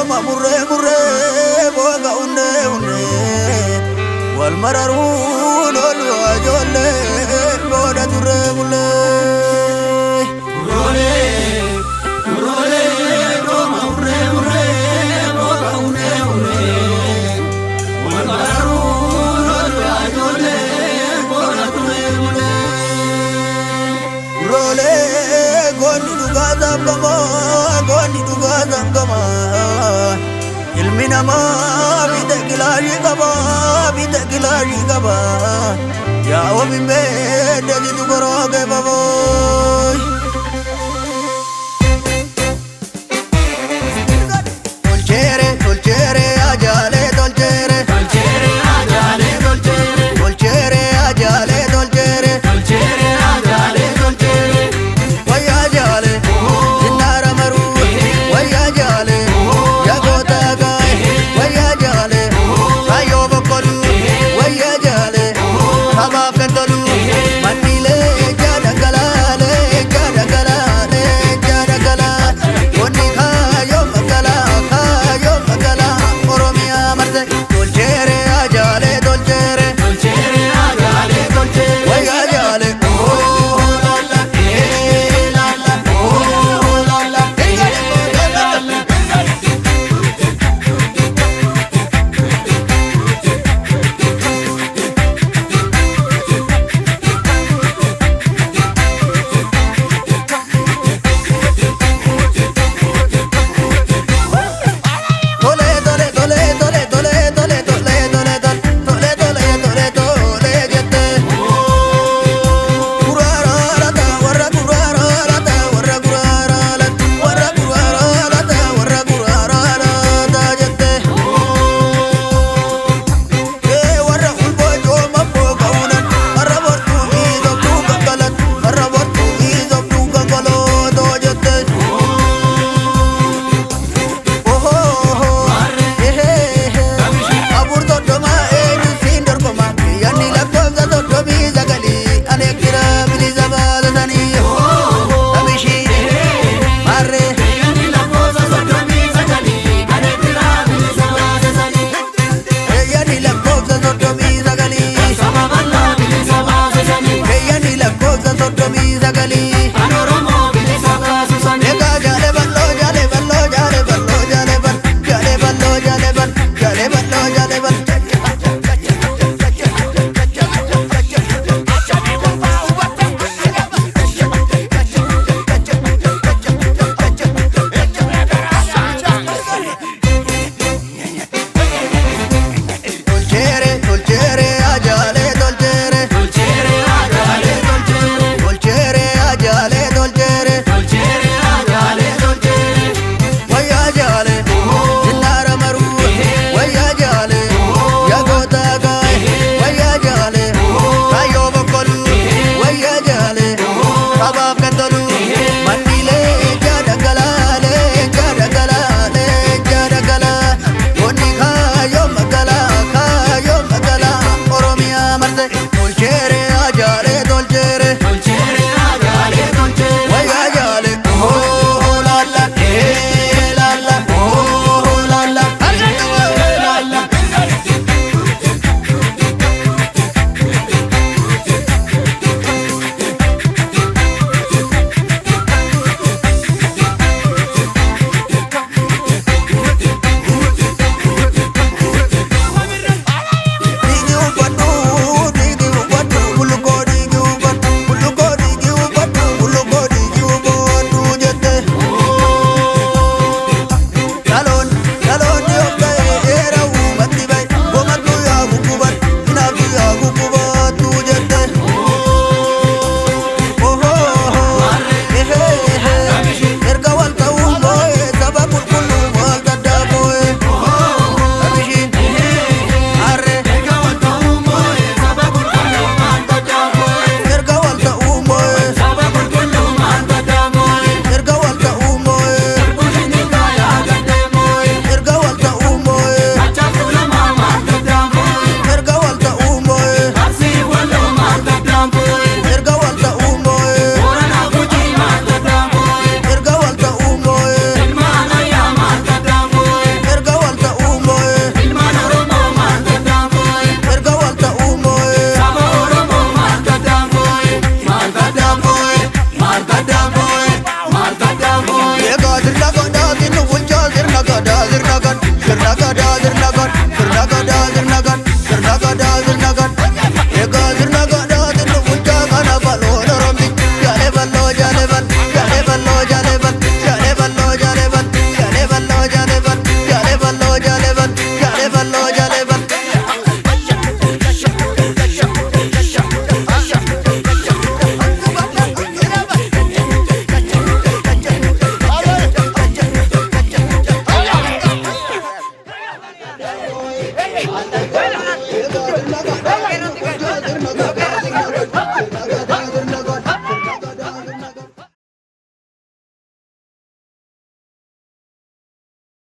kooma murree murree booga hundee hundee wal mararuun oolu ijoollee booda turree bullee. Gurroolee gurroolee kooma murree murree booga hundee hundee wal mararuun oolu ijoollee booda turree bullee. Gurroolee goonni dhugaa sangamaa goonni dhugaa sangamaa ilmi namaa bita kilaashii qaba bita kilaashii qaba yaa ofi beedde koroo keefafooy. Tolcheere tolcheere ajaalee tolcheere. Tolcheere ajaalee tolcheere. Tolcheere ajaalee tolcheere. Tolcheere ajaalee tolcheere. Wayyaa jaale sinnaara maruu wayyaa jaale yagoota gaa'e wayyaa jaale kaayyoo boqqoluu wayyaa jaale sabaaf kan tolu manniilee ija dhangalaa. Venga.